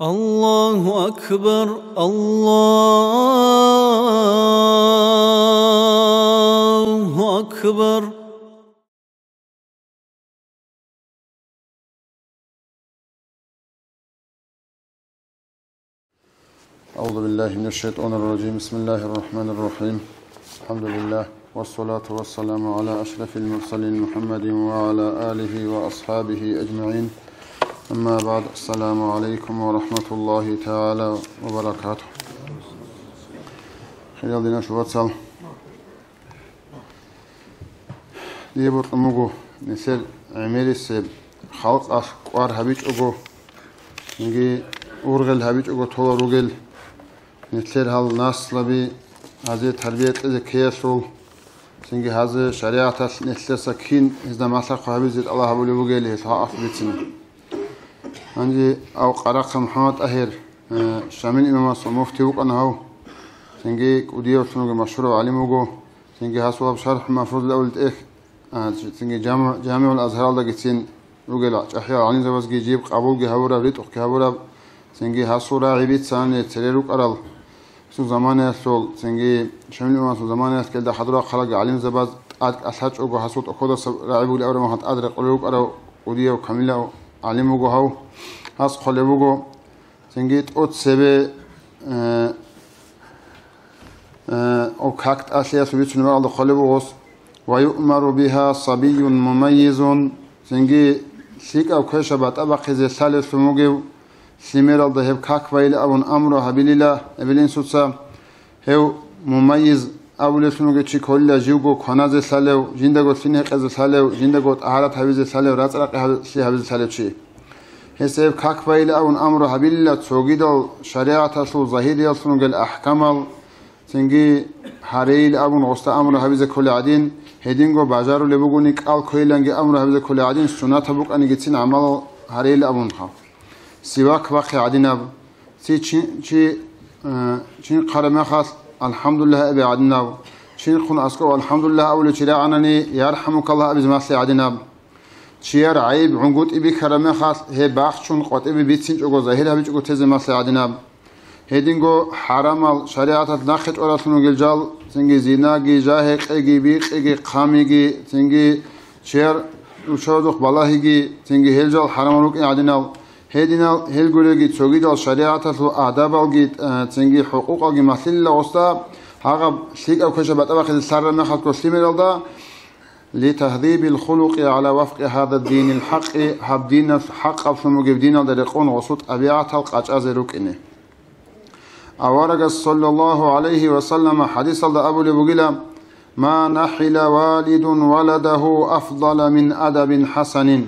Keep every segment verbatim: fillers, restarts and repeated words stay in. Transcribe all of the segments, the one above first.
الله أكبر، الله أكبر. أعوذ بالله من الشيطان الرجيم. بسم الله الرحمن الرحيم. الحمد لله، والصلاة والسلام على أشرف المرسلين محمد وعلى آله وأصحابه أجمعين. أما بعد، السلام عليكم ورحمة الله تعالى وبركاته. Хириял диналъул вацал, дие бокьун буго нилъер гӀемерисеб халкъалъ кӀвар гьабичӀого, цинги ургъел гьабичӀого толел ругел нилъер гьал наслаби, гьазе тарбия кьезе ккеялъул, цинги гьазе шаригӀаталъ нилъеца кин гьезда малъа-хъвай гьабизе тӀалаб гьабулеб бугел гьелъул хӀакъалъулъ бицине. Гьанже ав Къарахъа МухӀаммад ТӀагьир, э, Шамил имамасул муфти вукӀана гьав. Цинги кӀудиявлъун вуго, машгьурав гӀалим вуго. Цинги гьасул гьаб ШархӀ МахӀфузил авлу тӀехь, а, цинги Жаму-, ЖамигӀул Азгьаралдагицин ругел чӀахӀиял гӀалимзабазги жиб къабулги гьабураб, ритӀухъги гьабураб, цинги гьасул рагӀи бицани цере рукӀарал, цо заманаялъул, цинги Шамил имамасул заманаялъ гьелда хадур рахъалаги гӀалимзабаз тӀад кӀалъачӀого гьасул тӀокодаса рагӀи бугел абураб мехалъ тӀад рекъолел рукӀарав кӀудияв камилав гӀалим вуго гьав. Гьас хъвалеб буго, цинги тӀоцебе, э, э, о, как тӀалъиялъул бицунеб бакӀалда хъвалеб буго гьас: «Ва юъмару биха сабийюн мумаййизун», цинги лъикӀаб квешаб батӀа бахъизе лъалевлъун вугев лъимералда гьеб как байила абун амру гьабилила эбел-инсуца. Гьев мумаййиз абулевлъун вугев чи кколила живго кваназе лъалев, жиндаго лъим гьекъезе лъалев, жиндаго тӀагьарат гьабизе лъалев, рацӀа-ракъи гьаб-, лъи гьабизе лъалев чи. Гьес гьеб как байила абун амру гьабилила цогидал шаригӀаталъул загьирияллъун ругел ахӀкамал, цинги гьарейил абун гъосда амру гьабизе кколей гӀадин, гьединго бажарулеб бугони кӀал кквейиланги амру гьабизе кколей гӀадин, суннатаб букӀанигицин гӀамал гьарейил абунха. Сивак бахъи гӀадинаб, ци чи, чи, э, чин хъараб мехалъ «АлхӀамдулиллагь» абе гӀадинаб, чин хъун аскӀов «АлхӀамдулиллагь» абулев чи рагӀанани, «ЯрхӀамукаллагь» абизе малъи гӀадинаб. Чияр гӀайиб гӀунгутӀи бихьараб мехалъ, гьеб бахчун къватӀибе бицинчӀого, загьир гьабичӀого тезе малъи гӀадинаб. Гьединго хӀарамал шаригӀаталъ нахъе тӀораллъун ругел жал, цинги зинаги, жагьекъеги, бикъиги, хъамиги, цинги чияр руччабазухъ балагьиги, цинги гьел жал хӀарамал рукӀин гӀадинал, гьединал гьел гуреги цогидал шаригӀаталъул адабалги, э, цинги хӀукъукъалги малъилила гъосда, гьагъаб лъикӀаб квешаб батӀа бахъизе лъарараб мехалъго лъимералда, «Литагьзибил хулукъи гӀала вафкъи гьаза динил хӀакъи», гьаб динаб хӀакъаблъун бугеб диналда рекъон гъосул тӀабигӀатал къачӀазе рукӀине. Аварагас, саллаллагьу гӀалайгьи ва саллама, хӀадисалда абулеб бугила: «Ма нахӀила валидун валадагьу афдала мин адабин хӀасанин».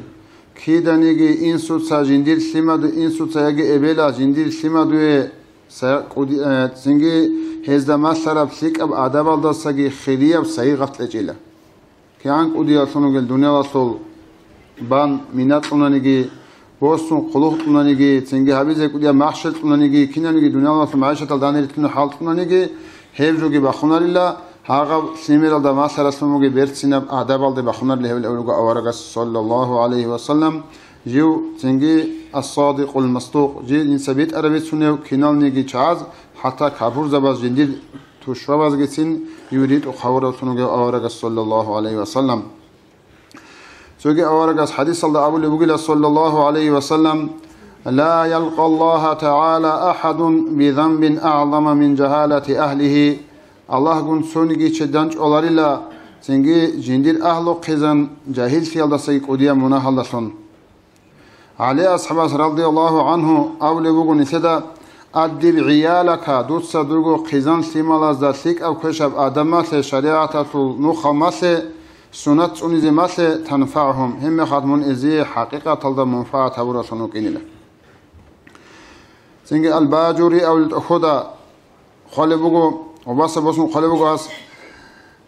Киданиги инсуца жиндир лъимаду-, инсуца яги эбела жиндир лъимадуе са-, кӀуди-, э, цинги гьезда малъараб лъикӀаб адабалдасаги хирияб сайигъат кьечӀила. КигӀан кӀудияллъун ругел дуниялалъул бан мина кьунаниги, босун хъулухъ кьунаниги, цинги гьабизе кӀудияб махщел кьунаниги, кинабниги дуниялалъул магӀишатал данде рилълъуна хӀал кьунаниги, гьеб жоги бахунарила, гьагъаб лъимералда малъаралъун бугеб берцинаб адабалде бахунарила гьев, гьев руго аварагас, саллаллагьу гӀалайгьи ва саллам, жив цинги ас-садикъул масдукъ, жив инса битӀараб бицунев киналниги чагӀаз, хӀатта капурзабаз жиндир тушбабазгицин жив ритӀухъ гьавурав цун вугев аварагас, саллаллагьу гӀалайгьи ва саллам. Цоги аварагас хӀадисалда абулеб бугила, саллаллагьу гӀалайгьи ва саллам: «Ла ялкъаллагьа тагӀала ахӀадун бизанбин агӀзама мин жагьалати агьлигьи». Аллагьгун цониги чед данчӀваларила, цинги жиндир агьлухъизан жагьиллъиялдасаги кӀудияб мунагьалдалъун. ГӀали асхӀабас, радияллагьу гӀангьу, абулеб буго нилъеда: «Аддиб гӀиялака», дуца дурго хъизан-лъималазда лъикӀаб квешаб адаб малъе, шаригӀаталъул нухал малъе, суннат цӀунизе малъе, «танфагӀгьум», гьеб мехалъ мун гьезие хӀакъикъаталда мунфагӀат гьабураллъун вукӀинила. Цинги Ал-Бажури абулел тӀохьода хъвалеб буго, ва баса босун хъвалеб буго гьас: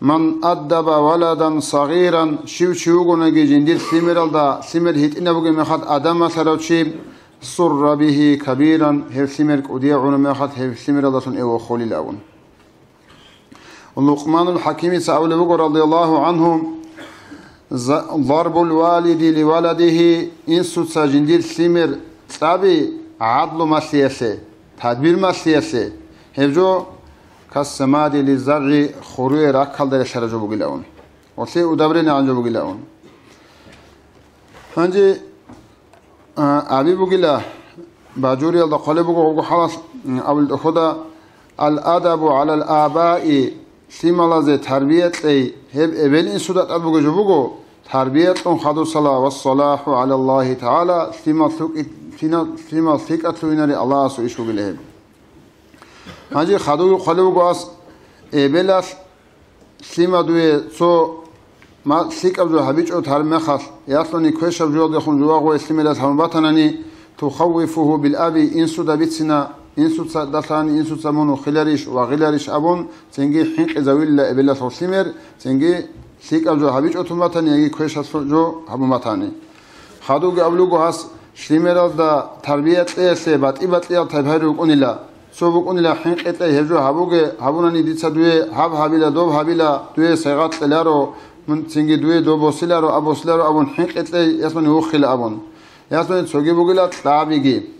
«Ман аддаба валадан сагъиран», щив чи вугонаги жиндир лъимералда, лъимер гьитӀинаб бугеб мехалъ адаб малъарав чи, «сурра бигьи кабиран», гьев лъимер кӀудияв гӀураб мехалъ гьев лъимералдалъун эвохолил абун. Лукъманул ХӀакимица абулеб буго, радияллагьу гӀангьу: «За-, зарбул валиди ли валадигьи», инсуца жиндир лъимер кьаби, гӀадлу малъиялъе, тадбир малъиялъе, гьеб жо кассамади лиззаргӀи, хуруе раккалда релълъараб жо бугилаун. Гъолъие удабренагӀан жо бугилаун. Гьанже, а, аби бугила, бажуриялда хъвалеб буго гъобго хӀалалъ, м, абулеб тӀохьода, «Ал-адабу гӀалал абаи», лъималазе тарбия кьей, гьеб эбел-инсуда тӀад бугеб жо буго, тарбия кьун хадусала, «вассалахӀу гӀала Аллагьи тагӀала», лъимал лъукӀи-, лъина-, лъимал лъикӀалъувинаре Аллагьасул иш бугила гьеб. Гьанже хадув хъвалев вуго ас, эбелалъ лъимадуе цо ма-, лъикӀаб жо гьабичӀо тармехалъ, ялъуни квешаб жоялдехун жувагъуе лъимералъ гьабун батанани, тухаввифугьу бил аби, инсуда бицина, инсуца далъани, инсуца мун вухиларищ, вагъиларищ абун, цинги хӀинкъизавилла эбелалъул лъимер, цинги лъикӀаб жо гьабичӀо тун батани яги квешалъул жо гьабун батани. Хадуги абулего гьас, лъимералда тарбия кьеялъе батӀи-батӀиял тайпаби рукӀунила. Цо букӀунила хӀинкъи кьей, гьеб жо гьабуге, гьабунани дица дуе гьаб гьабила, доб гьабила, дуе сайгъат кьеларо, мун цинги дуе доб босиларо, аб босиларо абун хӀинкъи кьей, ясуни вухила абун. Ясуни цоги бугила кьабиги.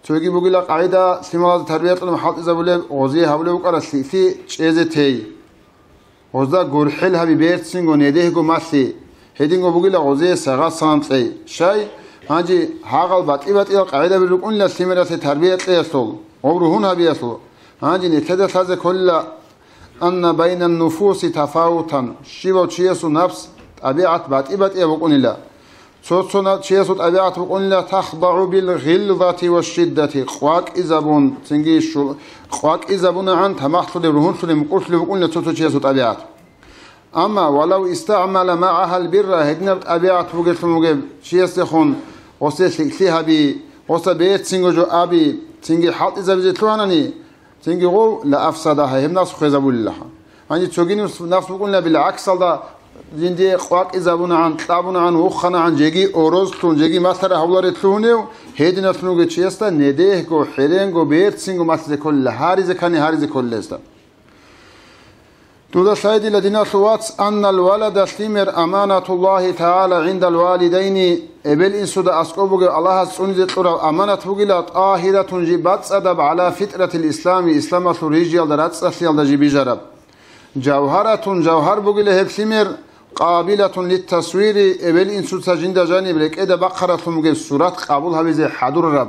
Цоги бугила къагӀида, лъималазда тарбия кьун хӀалтӀизабулеб, гъозие гьабулеб букӀара лъикӀлъи чӀезе тей. Гъозда гурхӀел гьаби берцинго недегьго малъи, гьединго бугила гъозие сагъа салам кьей. Щай? Гьанже гьагъал батӀи-батӀиял къагӀидаби рукӀунила лъимералъе тарбия кьеялъул, гъоб ругьун гьабиялъул. Гьанже нилъеда лъазе кколила, анна байна нуфуси тафавутан, щивав чиясул напс, тӀабигӀат батӀи-батӀияб букӀунила. Цо-цо на-, чиясул тӀабигӀат букӀунила, тахдаъу бил гъилзати ва щиддати, къвакӀизабун, цинги щул-, къвакӀизабунагӀан, тамахлъулеб, ругьунлъулеб, мукӀурлъулеб букӀунила цо-цо чиясул тӀабигӀат. Амма валав истагӀмала магӀагьал бирра, гьединаб тӀабигӀат бугелъун бугеб чиясдехун, гъосде лъикӀлъи гьаби, гъосда берцинго жо аби, цинги хӀалтӀизабизе лъугьанани, цинги гъов ла афсадагьа, гьеб напс хвезабулилаха. Гьанже цоги напс, напс букӀунила, билгӀаксалда, жиндие къвакӀизабунагӀан, кьабунагӀан, вуханагӀан, жеги орозлъун, жеги малъара гьавларелъугьунев, гьединалъун вугев чиясда недегьго, хӀеренго, берцинго малъизе кколила, гьаризе ккани гьаризе кколила гьесда. Дуда лъай, дила диналъул вац, аннал валада, лъимер, аманатуллагьи тагӀала гӀиндал валидайни, эбел-инсуда аскӀоб бугев Аллагьас цӀунизе кьураб аманат бугила, тӀагьиратун, жиб бацӀцӀадаб, гӀала фитӀратил ислами, исламалъул рижиялда, рацӀцӀалъиялда жиб бижараб. Жавгьаратун, жавгьар бугила гьеб лъимер, къабилатун литтасвири, эбел-инсуца жинда жаниб рекӀеда бахъараблъун бугеб сурат къабул гьабизе хӀадурараб.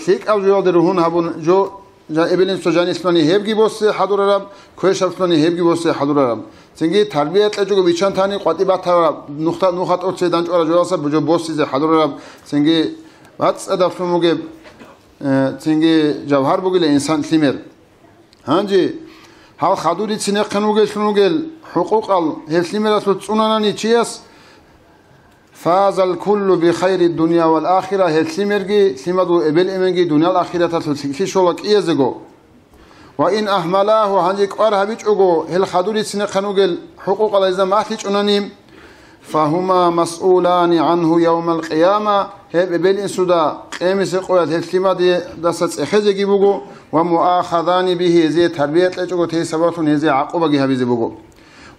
ЛъикӀаб жоялде ругьун гьабун жо, жа-, эбел-инсуца жанилъани гьебги босе хӀадурараб, квешаблъани гьебги босе хӀадурараб. Цинги тарбия кьечӀого биччан тани къватӀи батараб, нухда-, нуха тӀоцебе данчӀвараб жоялдаса жо босизе хӀадурараб, цинги бацӀцӀадаблъун бугеб, э, цинги жавгьар бугила инсан лъимер. Гьанже гьал хадур рицинехъин вугеллъун вугел хӀукъукъал гьеб лъимералъул цӀунанани чияс, фазал куллу би хайри дунья вал ахира, гьеб лъимерги, лъимадул эбел-эменги дуниял ахираталъул лъикӀлъи щола кӀиязего. Ва ин ахмалагьу, гьанже кӀвар гьабичӀого, гьел хадур рицинехъин вугел хӀукъукъал гьезда малъичӀунани, фагьума масъулани гӀангьу явмал къияма, гьеб эбел-инсуда къемисе къоялъ гьеб лъимадиедаса цӀехезеги буго ва муахазани бигьи, гьезие тарбия кьечӀого тей сабаблъун гьезие гӀакъубаги гьабизе буго.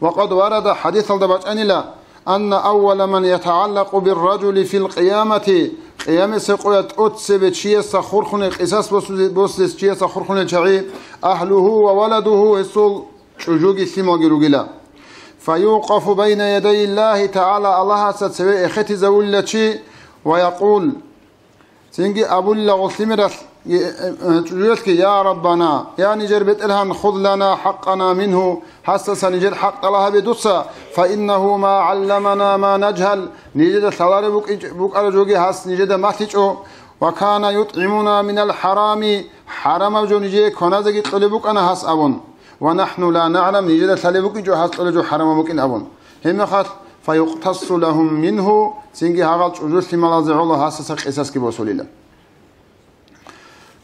Ва къад варада, хӀадисалда бачӀанила, анна аввала ман ятагӀаллакъу бирражули фил къиямати, къиямисе къоялъ тӀоцебе чиясда хурхунел, къисас босузе-, босулес чиясда хурхунел чагӀи, агьлугьу ва валадугьу, гьесул чӀужуги лъималги ругила. Фаюкъафу байна ядай Аллагьи тагӀала, Аллагьасда цеве эхетизавулила чи, ва якъул, цинги абулила гъуллъимералъ, э, э, чӀужуялъги: «Я Раббана, я нижер БетӀергьан, хуз лана хӀакъана мингьу, гьасдаса нижер хӀакъ тӀалаб гьабе дуца, фа иннагьу ма гӀалламана ма нажгьал, нижеда лъалареб букӀинчӀ-, букӀараб жоги гьас нижеда малъичӀо, ва кана ютӀгӀимуна минал хӀарами, хӀарамаб жо нижее кваназеги кьолеб букӀана гьас», – абун. «Ва нахӀну ла нагӀлам, нижеда лъалеб букӀинчӀо гьас кьолеб жо хӀарамаб букӀин», – абун. Гьебмехалъ, фаюкътасу лагьум мингьу, цинги гьагъал чӀужулъималазе гӀоло гьасаса къисасги босулила.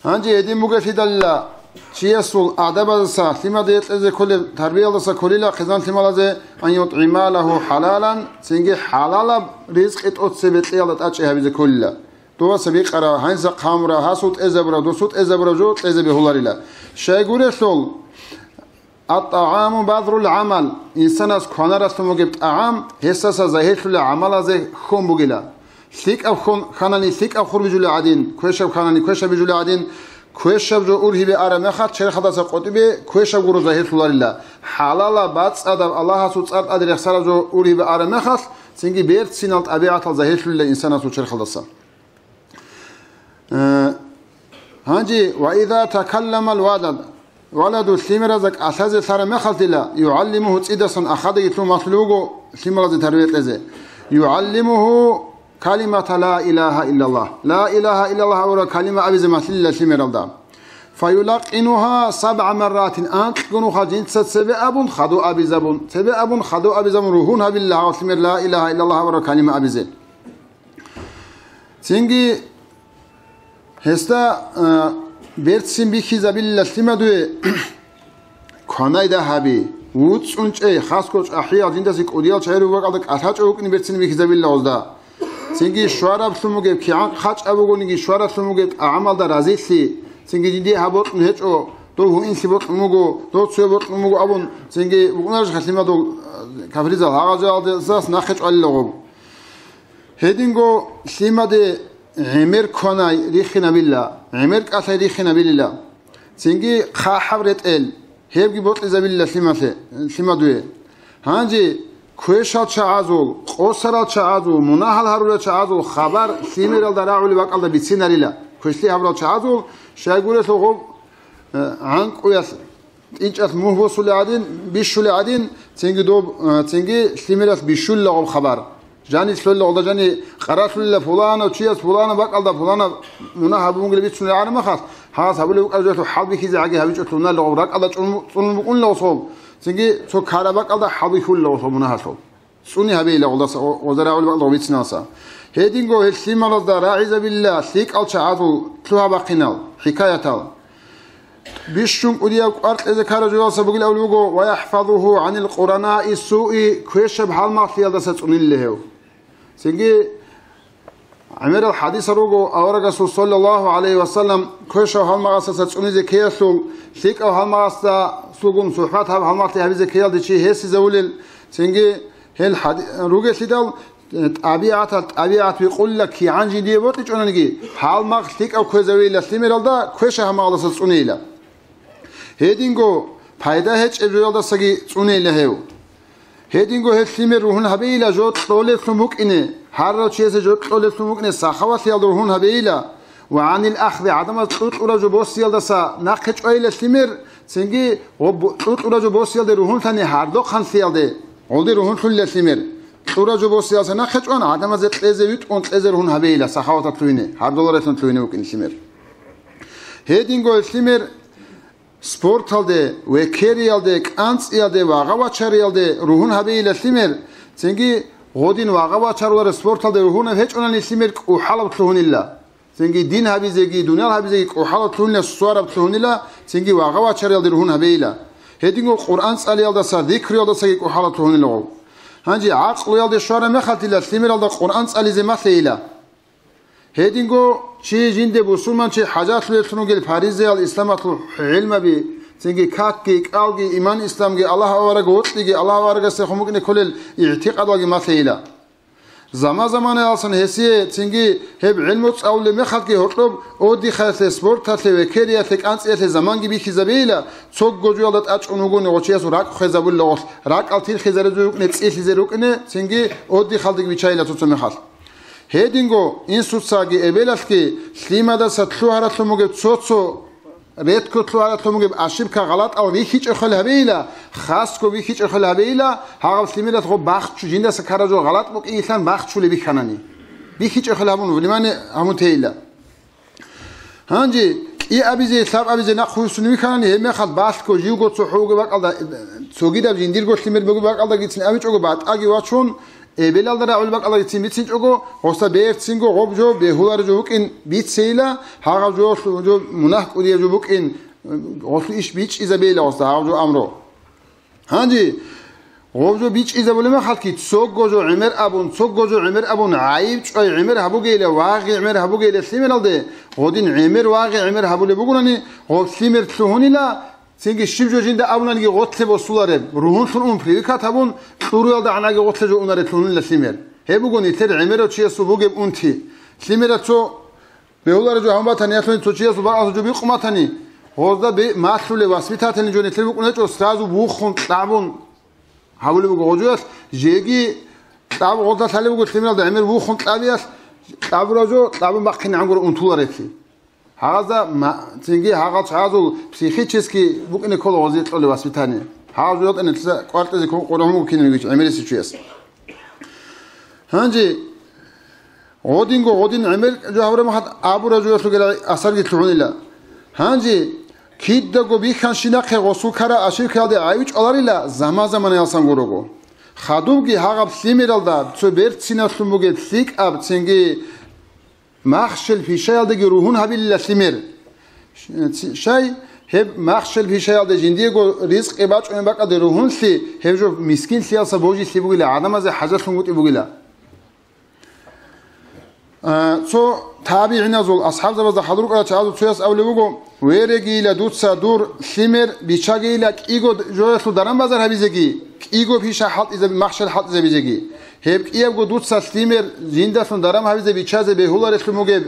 Гьанже гьедин бугелъидалила, чиясул адабаздаса, лъимаде кьезе кколеб тарбиялдаса кколила хъизан лъималазе, ан ютӀгӀима лагьу хӀалалан, цинги хӀалалаб ризкъи тӀоцебе кьеялда тӀачӀи гьабизе кколила. Дова цебе бикъараб, гьанса хъамураб, гьасул тӀезабураб, досул тӀезабураб жо кьезе бегьуларила. Щайгурелъул, ат-тагӀаму базрул гӀамал, инсанас кванаралъун бугеб тӀагӀам, гьесдаса загьирлъулел гӀамалазе хьон бугила. ЛъикӀаб хьун хьанани лъикӀаб хур бижулеб гӀадин, квешаб хьанани квешаб бижулеб гӀадин, квешаб жо ургьибе араб мехалъ черхалдаса къотӀибе квешаб гуро загьирлъуларила. ХӀалалаб, бацӀцӀадаб, Аллагьасул цӀар тӀаде рехсараб жо ургьибе араб мехалъ, цинги берцинал тӀабигӀатал загьирлъулила инсанасул черхалдаса. Э, гьанже, «Ва иза такалламал валад», валаду лъимеразда кӀалъазе лъараб мехалъила, «югӀаллимуху», цӀидасан ахадаги лъун малъулеб буго лъималазе тарбия кьезе, «югӀаллимуху калимата ла илагьа иллаллагь», «ла илагьа иллаллагь» абураб калима абизе малъилила лъимералда. «Фаюлаккъинугьа сабгӀа марратин», анкьго нуха жинца цебе абун, хадув абизабун, цебе абун, хадув абизабун ругьун гьабилила гьав лъимер «ла илагьа иллаллагь» абураб калима абизе. Цинги гьесда, э, берцин бихьизабилила лъимадуе кванай дагьаби, вуцӀцӀун чӀей, хасго чӀахӀиял жиндасе кӀудиял чагӀи руго бакӀалда кӀалъачӀо вукӀине берцин бихьизабилила гъозда. Цинги щвараблъун бугеб, кигӀан хъачӀаб бугониги щвараблъун бугеб тӀагӀамалда разилъи, цинги жиндие гьаб бокьун гьечӀо, дов гьуинлъи бокьун буго, дов цояб бокьун буго абун, цинги букӀунарищха лъимадул, э, кафирзал гьагъазалдасас нахъе чӀвалила гъоб. Гьединго лъимаде гӀемер кванай рихинабила, гӀемер кӀалъай рихинабилила. Цинги хъахӀаб ретӀел, гьебги бокьизабилила лъималъе, лъимадуе. Гьанже квешал чагӀазул, къосарал чагӀазул, мунагьал гьарулел чагӀазул хабар лъимералда рагӀулеб бакӀалда бицинарила, квешлъи гьабурал чагӀазул, щайгурелъул гъоб, э, гӀанкӀуялъ тӀинчӀалъ мугь босулеб гӀадин, бищулеб гӀадин, цинги доб, э, цинги лъимералъ бищулила гъоб хабар. Жанив лъолила гъолда, жанив къаралъулила пуланав чияс пуланаб бакӀалда пуланаб мунагь гьабун бугилан бицунеб гӀадамахъас, гьас гьабулеб букӀараб жоялъул хӀалбихьизе гӀаги гьабичӀо лъугьуналила гъоб, ракӀалда чӀун-, цӀунун букӀунила гъосул, цинги цо ккараб бакӀалда хӀалбихьулила гъосул мунагьалъул. ЦӀуне гьабейила гъолдаса, гъо-, гъозда рагӀулеб бакӀалда гъоб бициналдаса. Гьединго гьел лъималазда рагӀизабилила лъикӀал чагӀазул лъугьа-бахъинал, хӀикаятал. Бищун кӀудияб кӀвар кьезе ккараб жоялдаса бугилан абулеб буго: «Ва яхӀфазуху гӀанил къуранаи суи», квешаб гьалмагълъиялдаса цӀунилила гьев. Цинги гӀемерал хӀадисал руго, аварагасул, саллаллагьу гӀалайгьи ва саллам, квешав гьалмагъасдаса цӀунизе ккеялъул, лъикӀав гьалмагъасдасулгун сухӀбат гьаб гьалмагълъи гьабизе ккеялде чи гьесизавулел, цинги гьел хӀади-, ругелъидал, э, тӀабигӀатал тӀабигӀат бикъулила, кигӀан жиндие бокьичӀониги, гьалмагъ лъикӀав кквезавейила лъимералда, квешав гьалмагъасдаса цӀунейила. Гьединго пайда гьечӀеб жоялдасаги цӀунейила гьев. Гьединго гьел лъимер ругьун гьабейила жо кьолеблъун букӀине, гьарав чиясе жо кьолеблъун букӀине сахаватлъиялда ругьун гьабейила, ва гӀанил ахзи, гӀадамаз кьукьураб жо босиялдаса нахъе чӀвайила лъимер, цинги гъоб-, кьукьураб жо босиялде ругьунлъани гьардохъанлъиялде, гъолде ругьунлъулила лъимер. Кьураб жо босиялдаса нахъе чӀван, гӀадамазе кьезе витӀун, кьезе ругьун гьабейила, сахаваталъ лъугьине, гьардоларелъун лъугьине вукӀин лъимер. Гьединго гьел лъимер спорталде, векериялде, кӀанцӀиялде, вагъа-вачариялде ругьун гьабейила лъимер, цинги гъодин вагъа-вачарулареб спорталде ругьунаб гьечӀонани лъимер кӀухӀалаб лъугьунила. Цинги дин гьабизеги, дуниял гьабизеги кӀухӀалаб лъугьунила, суараб лъугьунила, цинги вагъа-вачариялде ругьун гьабейила. Гьединго Къуръан цӀалиялдаса, зикруялдасаги кӀухӀалаб лъугьунила гъов. Гьанже гӀакълуялде щвараб мехалъила лъимералда Къуръан цӀализе малъейила. Гьединго чи жинде бусурманчи хӀажалъулеллъун ругел паризаял исламалъул гӀилмаби, цинги какги, кӀалги, иман-исламги, Аллагь авараг вокьиги, Аллагь аварагасдехун букӀине кколел игӀтикъадалги малъейила. Заман-заманаялдасан гьесие цинги гьеб гӀилму цӀалулеб мехалъги гьоркьоб отдыхалъе, спорталъе, векериялъе, кӀанцӀиялъе заманги бихьизабейила, цого жоялда тӀачӀун вугони гъов чиясул ракӀ хвезабулила гъолъ, ракӀал тирхизаре рукӀине, цӀилъизе рукӀине, цинги отдыхалдеги бичайила цо-цо мехалъ. Гьединго инсуцаги эбелалъги лъимадаса лъугьаралъун бугеб цо-цо, редко лъугьаралъун бугеб ошибка, гъалатӀал вихьичӀеб хвел гьабейила, хасго вихьичӀеб хвел гьабейила, гьагъаб лъимералъ гъоб бахчу-, жиндаса ккараб жо гъалатӀ букӀингилан бахчулеб бихьанани. БихьичӀеб хвел гьабун, внимание гьабун тейила. Гьанже кӀиабизе, лъабабизе нахъ вуссун вихьанани, гьеб мехалъ балъго живго цохӀо вугеб бакӀалда, цогидаб жиндирго лъимер бугеб бакӀалдагицин абичӀого, батӀаги вачун, эбелалда рагӀул бакӀалдагицин бицинчӀого, гъоса берцинго гъоб жо бегьулареб жо букӀин бицейила, гьагъаб жо, жо мунагь кӀудияб жо букӀин, гъолъул иш бичӀчӀизабейила гъоса гьагъаб жо амру. Гьанже гъоб жо бичӀчӀизабулеб мехалъги, цого жо гӀемер абун, цого жо гӀемер абун, гӀайиб чӀвай гӀемер гьабугейила, вагъи гӀемер гьабугейила лъимералде, гъодин гӀемер вагъи гӀемер гьабулеб бугунани, гъоб лъимер лъугьунила, цинги щиб жо жинда абунаниги гъотлъе босулареб, ругьунлъун ун привыкать гьабун, кьуруялда гӀанаги гъотлъе жо унареб лъугьунила лъимер. Гьеб буго нилъер гӀемерав чиясул бугеб унти. Лъимерал цо бегьулареб жо гьабун батани, ясулъ цо чиясул бакӀалъуб жо бикъун батани, гъозда бе-, малъулев воспитательный жо нилъер букӀунечӀо, сразу вухун кьабун гьабулеб буго гъожоялъ, жеги кьаб гъозда лъалеб буго лъимералда гӀемер вухун кьабиялъ, кьабураб жо кьабун бахъинегӀан гуро унтулареблъи. Гьагъазда ма-, цинги гьагъал чагӀазул психически букӀине ккола гъозие кьолеб воспитание. Гьагъал жо ятӀани лъица кӀвартӀизе ккун къургьун буго кинабигищ гӀемерисев чияс. Гьанже гъодинго гъодин гӀемер жо гьабураб махат абураб жоялъугела асарги лъугьунила. Гьанже кидаго бихьанщинахъе гъосул ккара ошибкаялде гӀайиб чӀваларила заман-заманаялсан гурого. Хадубги гьагъаб лъимералда цо берциналъун бугеб лъикӀаб цинги махщел пишаялдаги ругьун гьабилила лъимер. Щай, гьеб махщел пишаялда жиндиего ризкъи бачӀунеб бакӀалде ругьунлъи, гьеб жо мискинлъиялса божилъи бугила, гӀадамазе хӀажалъунгутӀи бугила. А, цо табигӀиназул, асхӀабзабазда хадур рукӀарал чагӀазул цояс абулеб буго: «Верегийила дуца дур лъимер, бичагийила кӀиго жоялъул даран-базар гьабизеги, кӀиго пиша хӀалтӀизаби-, махщел хӀалтӀизабизеги». Гьеб кӀиябго дуца лъимер жиндалъун даран гьабизе бичазе бегьуларелъун бугеб,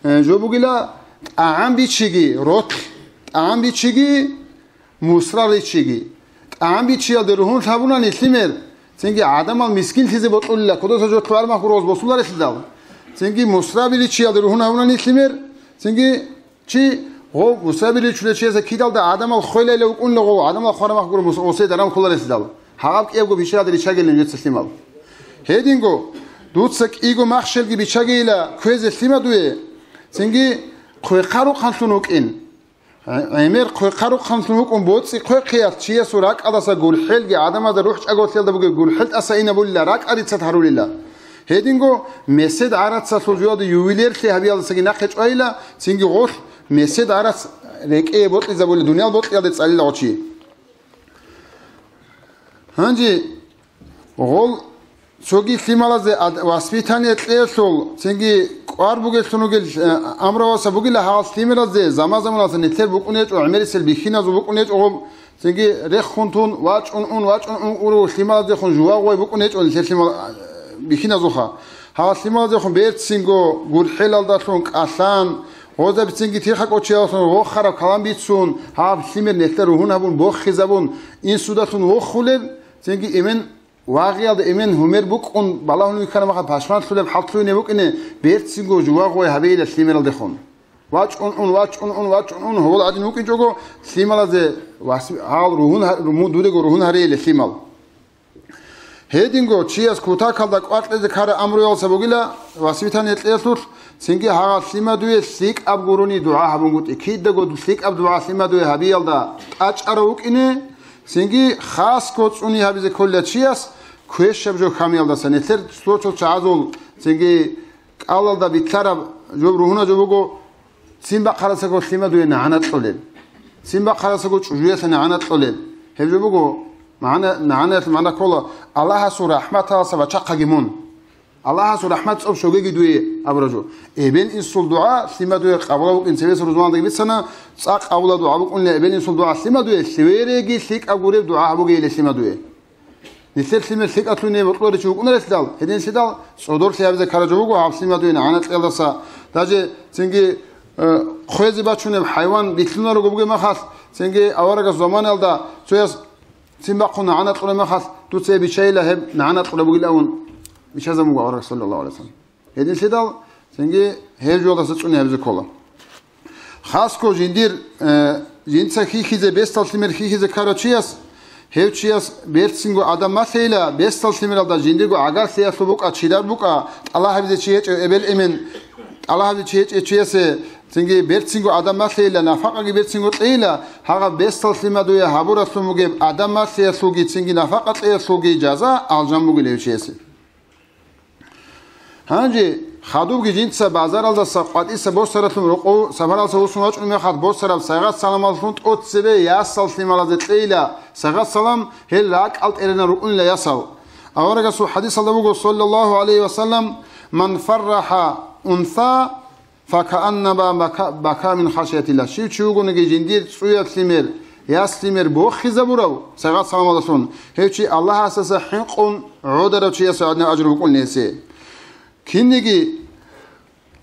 э, жо бугила, тӀагӀам бичиги, ролъ, тӀагӀам бичиги, мусра ричиги. ТӀагӀам бичиялде ругьун гьабунани лъимер, цинги гӀадамал мискинлъизе бокьулила, кодаса жо лъугӀараб махгур гъоз босуларелъидал. Цинги мусраби ричиялде ругьун гьабунани лъимер, цинги чи гъов мусраби ричулев чиясе кидалда гӀадамал хвелайила вукӀунила гъов, гӀадамал хвараб махгур мус-, гъосе даран кколарелъидал. Гьагъаб кӀиябго бичиялде ричагилин жеца лъимал. Гьединго, дуца кӀиго махщелги бичагейила кквезе лъимадуе, цинги хъвехъа рухъанлъун вукӀин. ГӀемер хъвехъа рухъанлъун вукӀун боцӀи хъвехъиялъ чиясул ракӀалдаса гурхӀелги гӀадамазда рухӀчӀаголъиялда бугеб гурхӀел тӀаса инабулила, ракӀал рицад гьарулила. Гьединго месед гӀарацалъул жоялда ювелирлъи гьабиялдасаги нахъе чӀвайила, цинги гъолъ месед гӀарац рекӀее бокьизабулел дуниял бокьиялде цӀалила гъо чи. Гьанже гъол цоги лъималазе ад-, воспитание кьеялъул, цинги кӀвар бугеллъун вугел, э, амраваса бугила гьал лъималазе, заман-заманалъа нилъер букӀунечӀо, гӀемерисел бихьиназул букӀунечӀо гъоб, цинги рехун тун, вачӀун ун, вачӀун ун уро лъималазехун жувагъ вай букӀунечӀо нилъер лъимал, э, бихьиназулха. Гьал лъималазехун берцинго, гурхӀелалдалъун кӀалъан, гъозабицинги тирхакӀочиялдалъун вохараб калам бицун, гьаб лъимер нилъер ругьун гьабун, бохизабун, инсудалъун вохулел, цинги эмен Вагъиялда эмен гьумер букӀун балагьун вихьана махал пашманлъулеб хӀалтӀулъугьине букӀине, берцинго жувагъ вай гьабейила лъимералдехун. ВачӀун ун, вачӀун ун, вачӀун ун, гьобол гӀадин вукӀинчӀого, лъималазе вас-, гьал ругьун гьа-, руму-, дудего ругьун гьарейила лъимал. Гьединго чияс кутакалда кӀвар кьезе ккараб амруялса бугила, воспитание кьеялъулъ, цинги гьагъал лъимадуе лъикӀаб гурони дугӀа гьабунгутӀи, кидаго лъикӀаб дугӀа лъимадуе гьабиялда тӀачӀарав вукӀине, Цинги хасго цӀуни гьабизе кколила чияс квешаб жо хьамиялдаса. Нилъер цо-цо чагӀазул цинги кӀалалда битӀараб жо ругьуна жо буго, цин бахъарасаго лъимадуе нагӀана кьолел. Цин бахъарасаго чӀужуялъа нагӀана кьолел. Гьеб жо буго, магӀна-, нагӀанаялъ магӀна ккола, Аллагьасул рахӀматаласа вачахъаги мун. Аллагьасул рахӀмат цӀоб щогеги дуе абураб жо. Эбел-инсул дугӀа лъимадуе къабула букӀин цебесеб рузманалдаги бицана, цӀакъ къабула дугӀа букӀунила эбел-инсул дугӀа лъимадуе, лъивереги лъикӀаб гуреб дугӀа гьабугейила лъимадуе. Нилъер лъимер лъикӀалъуне бокьуларичи вукӀунарелъидал, гьединлъидал цӀодорлъи гьабизе ккараб жо буго гьаб лъимадуе нагӀана кьелдаса. Даже цинги, э, хъвезе бачунеб хӀайван билълъунарого бугеб махалъ, цинги аварагас заманаялда цояс Цин бахъун нагӀана кьураб мехалъ, дуца гьеб бичайила гьеб нагӀана кьураб бугилан бичазабун буго авараг, саллаллагьу гӀалайгьи вассалам. Гьединлъидал, цинги гьеб жолдаса цӀуни гьабизе ккола. Хасго жиндир, э, жинца хьихьизе, бесдал лъимер хьихьизе ккарав чияс, гьев чияс берцинго адам малъейила, бесдал лъимералда жиндирго гӀагарлъиялъул букӀа, чирар букӀа, тӀалаб гьабизе чи гьечӀев эбел-эмен, тӀалаб гьабизе чи гьечӀев чиясе, цинги берцинго адам малъейила, нафакъаги берцинго кьейила, гьагъаб бесдал лъимадуе гьабуралъун бугеб адам малъиялъулги цинги нафакъа кьеялъулги жаза алжан бугила гьев чиясе. Гьанже хадубги жинца базаралдаса къватӀиса босаралъун рокъов сапаралдаса вуссун вачӀун мехалъ босараб сайгъат-саламалъун тӀоцебе ясал лъималазе кьейила, сайгъат-салам гьел ракӀал тӀеренал рукӀунила ясал. Аварагасул хадисалда буго, саллаллагьу гӀалайгьи вассалам: «Ман фаррахӀа унса, факааннама бака, бака мин хашиятиллагь». Щив чи вугониги жиндир цӀуяб лъимер, Яс лъимер бохизабурав, сайгъат-саламалдалъун, гьев чи Аллагьасдаса хӀинкъун гӀодарав чиясул гӀадинаб ажру букӀуна гьесие. Кинниги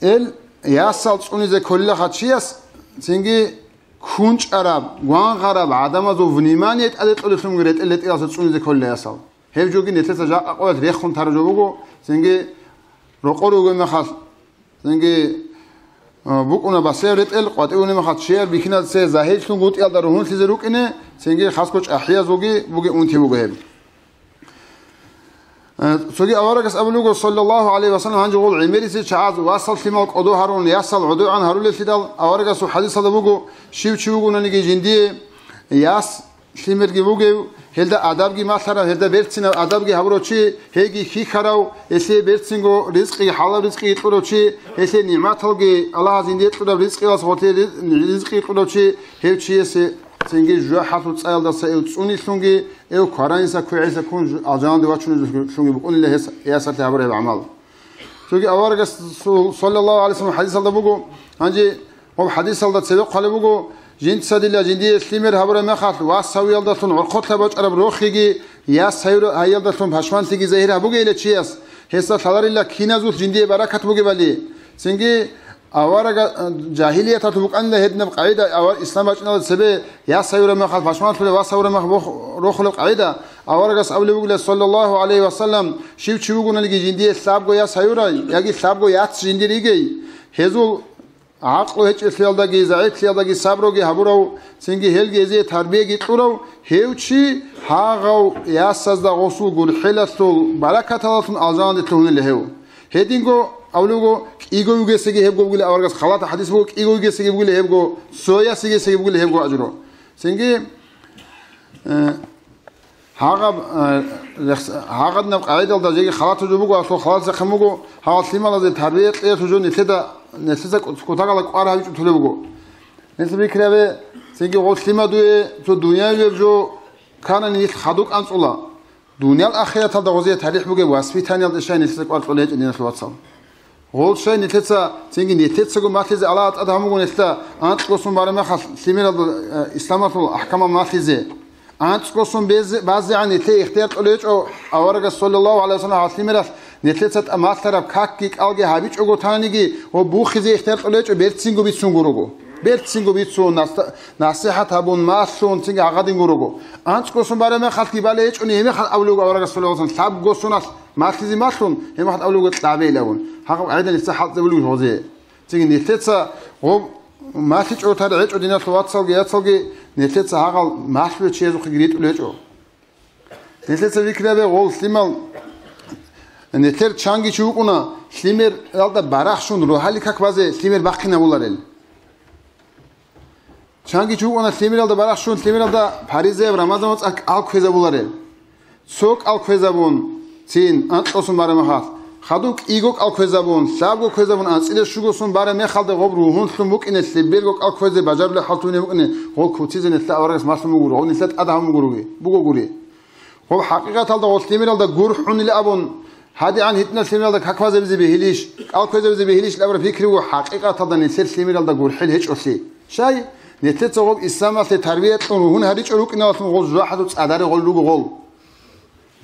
эл ясал цӀунизе кколилаха чияс, цинги кунчӀараб, гвангъараб гӀадамазул внимание тӀаде кьолелъунги ретӀел-ретӀелалъа цӀунизе кколила ясал. Гьеб жоги нилъеца жакъа къоялъ рехун тараб жо буго, цинги рокъор ругеб мехалъ, цинги, а, букӀуна басияб ретӀел, къватӀивунеб мехалъ чияр бихьиназда цее загьирлъун гутӀиялда ругьунлъизе рукӀине, цинги хасго чӀахӀиязулги бугеб унти буго гьеб. Э, цоги аварагас абулеб буго, саллаллагьу гӀалайгьи ва саллам, гьанже гъол гӀемерисел чагӀаз васал лъимал кӀодо гьарун, ясал гӀодогӀан гьарулеллъидал, аварагасул хӀадисалда буго, щив чи вугонаниги жиндие яс лъимерги вугев, гьелда адабги малъарав, гьелда берцинаб адабги гьабурав чи, гьейги хьихьарав, гьелъие берцинго ризкъиги, хӀалал ризкъиги кьурав чи, гьелъие нигӀматалги, Аллагьас жиндие кьураб ризкъиялъ гъорлъе риз-, ризкъи кьурав чи, гьев чиясе цинги жужахӀалъул цӀаялдаса эв цӀунилъунги, эв квараниса квегӀиса ккун жу-, алжаналде вачунеллъунги букӀунила гьес ясалъе гьабураб гӀамал. Цоги аварагас су-, саллаллагьу гӀалайгьи ва саллам хӀадисалда буго, гьанже гьаб хӀадисалда цебехъ хъвалеб буго, жинца дила жиндие лъимер гьабураб мехалъ, вас гьавиялдалъун гӀорхъолъа бачӀараб рохиги, яс гьайра-, гьайялдалъун пашманлъиги загьир гьабугейила чияс, гьесда лъаларила киназулъ жиндие баракат бугебали. Цинги аварага-, жагьилияталъ букӀанила гьединаб къагӀида, авар ислам бачӀиналда цебе яс гьайураб мехалъ пашманлъулеб, вас гьавураб мехалъ бох-, рохулеб къагӀида, аварагас абулеб бугила, саллаллагьу гӀалайгьи ва саллам, щив чи вугонаниги жиндие лъабго яс гьаюрай, яги лъабго яц жиндир йигей, гьезул гӀакълу гьечӀелъиялдаги, загӀиплъиялдаги сабруги гьабурав, цинги гьелги гьезие тарбияги кьурав, гьев чи гьагъав ясазда гъосул гурхӀелалъул баракаталалъун алжаналде лъугьунила гьев. Гьединго абулеб буго, кӀиго вугесеги гьебго бугила аварагас, халатаб хӀадис буго, кӀиго вугесеги бугила гьебго, цо ясигесеги бугила гьебго ажру. Цинги, э, гьагъаб, э, рехс-, гьагъадинаб къагӀидалда жеги халатаб жо буго, асул халатаб жахъин буго, гьал лъималазе тарбия кьеялъул жо нилъеда, нилъеца кӀу-, кутакалда кӀвар гьабичӀого толеб буго. Нилъ бикрабе, цинги гъол лъимадуе цо дуниявияб жо кканани нилъ хадуб анцӀула. Дуниял ахираталда гъозие тарихӀ бугеб воспитаниялда щай нилъеца кӀвар кьолеб гьечӀо, диналъул вацал. Гъол щай нилъеца, цинги нилъецаго малъизе Аллагьас тӀад гьабун буго нилъеда анцӀго сон бараб мехалъ лъимералда, э, исламалъул ахӀкамал малъизе. АнцӀго сон базе-, базегӀан нилъее ихтияр кьолеб гьечӀо, аварагас, саллаллагьу гӀалайгьи ва саллам, гьал лъимералъ нилъеца тӀа малъараб какги кӀалги гьабичӀого танани, ва бухизе ихтияр кьолеб гьечӀо берцинго бицун гурого. Берцинго бицун, наста-, насихӀат гьабун, малъун, цинги гьагъадин гурого. АнцӀго сон бараб мехалъги балей гьечӀони, гьеб мехалъ абулеб буго аварагас, саллаллагьу гӀалайгьи ва саллам, лъабго соналъ малъизе малъун, гьеб мехалъ абулеб буго кьабейилан абун. Гьагъаб къагӀида нилъеца хӀалтӀизабулеб гьезие. Цинги нилъеца гъоб малъичӀого таригӀечӀо, диналъул вацалги яцалги, нилъеца гьагъал малъулев чиязухъеги ритӀулеб гьечӀо. Нилъеца бикрабе гъол лъимал, нилъер чанги чи вукӀуна, лъимералда барахщун рогьалил как базе лъимер бахъинабуларел. Чанги чи вукӀуна лъимералда барахщун, лъимералда паризаяб Рамазан моцӀалъ кӀал кквезабуларел. Цо кӀал кквезабун, цин, анкьго сон бараб мехалъ, хадуб кӀиго кӀал кквезабун, лъабго кквезабун, анцӀила щуго сон бараб мехалда гъоб ругьунлъун букӀине, лъеберго кӀал кквезе бажарулеб хӀалтӀунеб букӀине, гъол куцизе нилъа аварагас малъун бугуро, гъоб нилъа тӀад гьабун бугури, бугогури. Гъоб хӀакъикъаталда гъол лъимералда гурхӀунила абун, гьадигӀан гьитӀинал лъимералда каквазабизе бегьилищ, кӀал кквезабизе бегьилищ абураб пикри буго хӀакъикъаталда нилъер лъимералда гурхӀел гьечӀолъи. Щай? Нилъеца гъоб исламалъе тарбия кьун ругьун гьаричӀо рукӀиналъун гъол жужахӀалъул цӀадаре гъол руго гъол.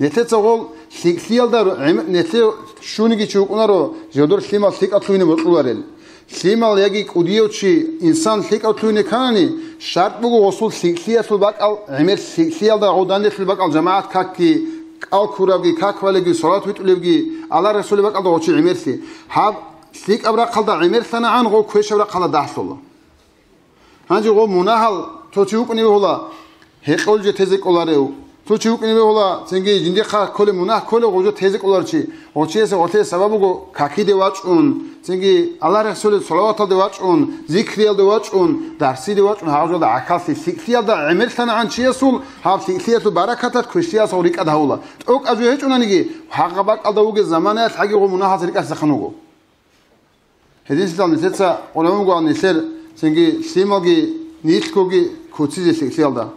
Нилъеца гъол лъикӀлъиялда ру-, гӀем-, нилъер щуниги чи вукӀунаро, жодор лъимал лъикӀав лъугьине бокьуларел. Лъимал яги кӀудияв чи инсан лъикӀав лъугьине кканани, шартӀ буго гъосул лъикӀлъиялъул бакӀал, гӀемер лъикӀлъиялда гъов данделъул бакӀал жамагӀат какги, кӀал ккурабги, как балебги, салат витӀулебги, Аллагь Расулил бакӀалда гъов чи гӀемерлъи. Гьаб лъикӀаб рахъалда гӀемерлъанагӀан гъов квешаб рахъалда дагьлъула. Гьанже гъо мунагьал цо чи вукӀунев гьула, гьекъолже тезе кӀоларев. Цо чи вукӀунев гьула, цинги жиндихъа кколеб мунагь кколев гъо жо тезе кӀолар чи. Гъо чиясе гъолъе сабаб буго какиде вачӀун, цинги Аллагь Расулил салаваталде вачӀун, зикриялде вачӀун, дарсиде вачӀун, гьагъужалда гӀахьаллъи лъикӀлъиялда гӀемерлъанагӀан чиясул гьаб лъикӀлъиялъул баракаталъ квешлъиялсал рикӀкӀад гьавула. ТӀокӀаб жо гьечӀонаниги, гьагъа бакӀалда вугеб заманаялъ гьагиб гъо мунагьалъ рикӀкӀалъизехъан вуго. Гьединлъидал нилъеца къулевунгоан нилъер цинги лъималги нилъгоги куцизе лъикӀлъиялда.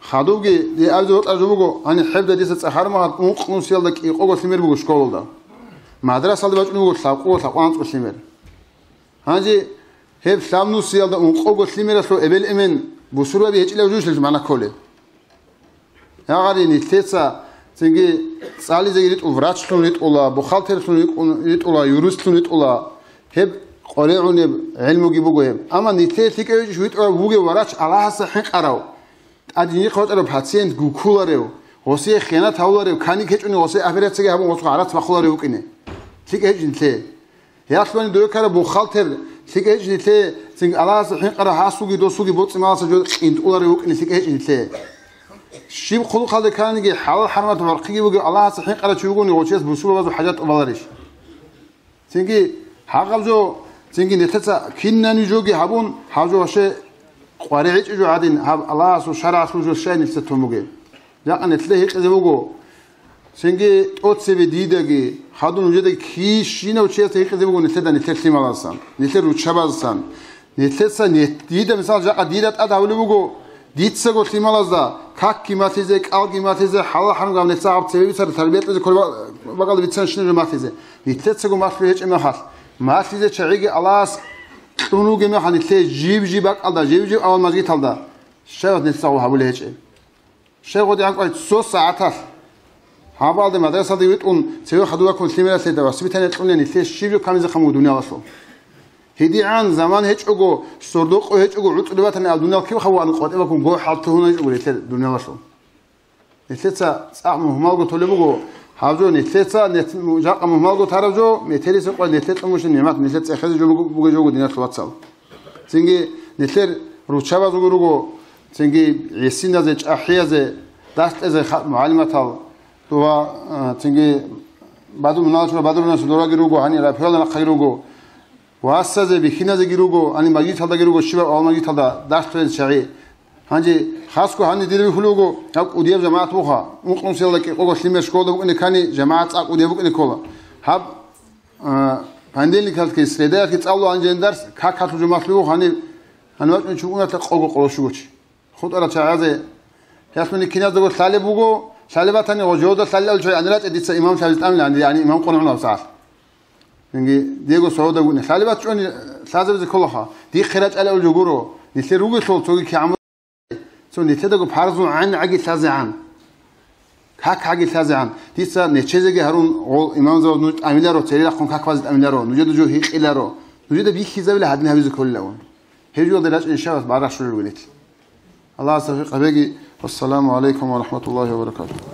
Хадубги дие абизе бокьараб жо буго, гьаниб хӀебда дица цӀахармагьад ункъ нусиялда кӀикъого лъимер буго школалда. Мадрасалда бачӀун буго лъабкъо, лъабкъо анцӀго лъимер. Гьанже гьеб лъаб нусиялда ункъого лъимералъул эбел-эмен Бусурбаби гьечӀилав жуж гьел магӀна кколеб. Гьагъари нилъеца цинги цӀализеги ритӀу, врачлъун ритӀула, бухгалтерлъун рикӀун-, ритӀула, юристлъун ритӀула. Гьеб къваригӀунеб гӀилмуги буго гьеб. Амма нилъее лъикӀав гьечӀищ витӀарав вугев врач Аллагьасда хӀинкъарав, тӀад жиндихъ вачӀарав пациент гуккуларев, гъосие хиянат гьавуларев, кани ккечӀони гъосие операцияги гьабун гъосухъ гӀарац бахъуларев вукӀине. ЛъикӀ гьечӀ нилъее. Ялъуни дойкара бухгалтер, лъикӀ гьечӀ нилъее, цинги Аллагьасда хӀинкъарав гьасулги досулги боцӀи-маласа жо къинтӀуларев вукӀине лъикӀ гьечӀ нилъее. Щиб хъулухъалде кканиги, хӀалал-хӀарамат гӀорхъиги бугев Аллагьасда хӀинкъарав чи вугони гъочияс бусурбабазул хӀажат тӀубаларищ? Цинги гьагъаб жо, цинги нилъеца кинани жоги гьабун, гьаб жо ваше къваригӀичӀеб жо гӀадин, гьаб Аллагьасул шаргӀалъул жо щай нилъеца тун бугеб? Жакъа нилъеда гьикъизе буго, цинги тӀоцебе дидаги, хадуб нужедаги кищинав чиясда гьикъизе буго нилъеда нилъер лъималасан, нилъер руччабазасан. Нилъеца нет-, дида, мисал, жакъа дида тӀад гьавулеб буго, дицаго лъималазда какги малъизе, кӀалги малъизе, хӀалал-хӀарамги гьаб нилъеца гьаб цебе бицараб тарбиялъе кколеб ба-, бакӀалда бицанщинаб жо малъизе. Нилъецаго малъулеб гьечӀеб мехалъ, малъизе чагӀиги Аллагьас кьун ругеб мехалъ нилъее жиб-жиб бакӀалда, жиб-жиб авал мажгиталда, щай нилъеца гьабулеб гьечӀеб? Щай гъодигӀан кӀвай цо сагӀаталъ? Гьабалде мадрасалде витӀун, цеве хадув ваккун лъимералъе воспитание кьуна, нилъее щиб жо камизе хъамуго дуниялалъул? ГьедигӀан заман гьечӀого, сордо-къо гьечӀого гӀуцӀулеб батани, ал дуниял киб хавуан къватӀиб бакун гохӀал тугьун гьечӀого нилъер дуниялалъул? Нилъеца цӀакъ мугьмалго толеб буго, гьаб жо нилъеца, нилъ-, жакъа мугьмалго тараб жо, метерисеб къо нилъер тӀумушлъи нигӀмат, нилъер цӀехезе жо буго, бугеб жо буго, диналъул вацал. Цинги нилъер руччабазулги руго, цинги гӀисиназе, чӀахӀиязе, дарс кьезе ха-, мугӀалиматал, ва, а, цинги бадур-, муналчура бадур-, дораги руго, гьанир рапиялда нахъаги руго, васазе, бихьиназеги руго, гьанир мажгиталдаги руго, щибаб авал мажгиталда дарс кьезе чагӀи. Гьанже хасго гьанир дир бихьулеб буго, гьаб кӀудияб жамагӀат буха, ункънусиялда кӀикъого лъимер школда букӀине ккани, жамагӀат цӀакъ кӀудияб букӀине ккола. Гьаб, а, понедельникалъги, средаялъги цӀалула гьанже дарс, как гьалъул жо малъулеб буго гьанир, гьанив вачӀун чи вукӀунатлъа къого къоло щуго чи. ХутӀарал чагӀазе, гьелъул киназдаго лъалеб буго, лъалеб батани, гъожода лъалел чагӀи гьанир рачӀа дица имам лъазе тӀамилан, яни имам къван гьунав сагӀат. Цинги диего сордо гуни лъалеб бачӀони лъазабизе кколаха. Дихъе рачӀалев жо гуро. Нилъер ругелъул цоги кигӀан цо нилъедаго парзул гӀан гӀаги лъазегӀан. Как гӀаги лъазегӀан. Дица нечезеги гьарун гъол имамзабаз нуж тӀамиларо, цере рахъун как базе тӀамиларо. Нужеда жо гьикъиларо. Нужеда бихьизабила гьадин гьабизе кколилавун. Гьеб жугьалда рачӀа иншаллагь барагь щвезарулел. Аллагьас тавфикъ гьабеги. Вассаламу гӀалайкум ва рахӀматуллагьи ва баракатугь.